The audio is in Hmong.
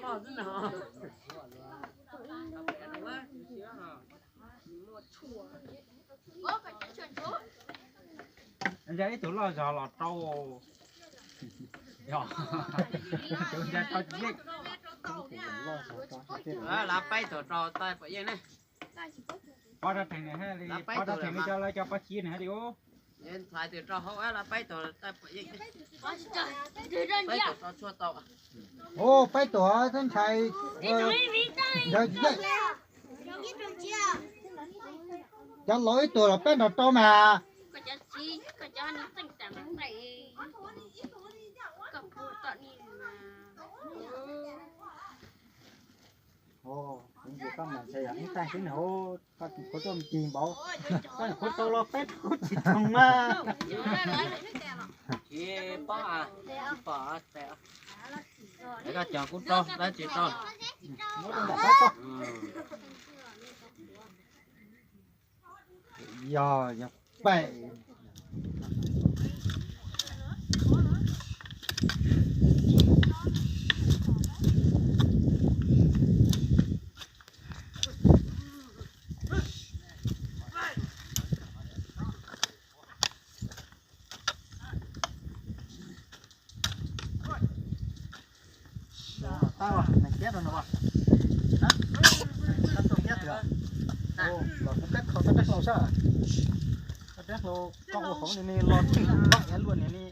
Yog ib tug loj zog los rau. Yog, tus nca rau tsis yeej. Lawv paib tus rau taij pom yeej ne. Pob rau theem li, pob rau theem li cov lawv cov pob cib nws hais li ub. Ntxhais tus rau hauv, lawv paib tus taij pom yeej. Paib tus rau tshuaj tau. Ub, paib tus ntxhais. Cov laus ib tug los peb nrog rau mas. Kuv ntsia koj mas ntshe yog ib tag xwb na, koj tus khuv tuaj me tig npaum, koj tus khuv tau los peb tug tsis tau mas. Koj cog kuv rau, dab tsis rau. Yog, yog paib. Tab, neeg kiab rau no. Tab tuaj kiab twg? Los kuv peb kho koj dab hlau sab. Koj dab hlau, koj ua hauv ni ni los tseem loj ev luaj ni ni.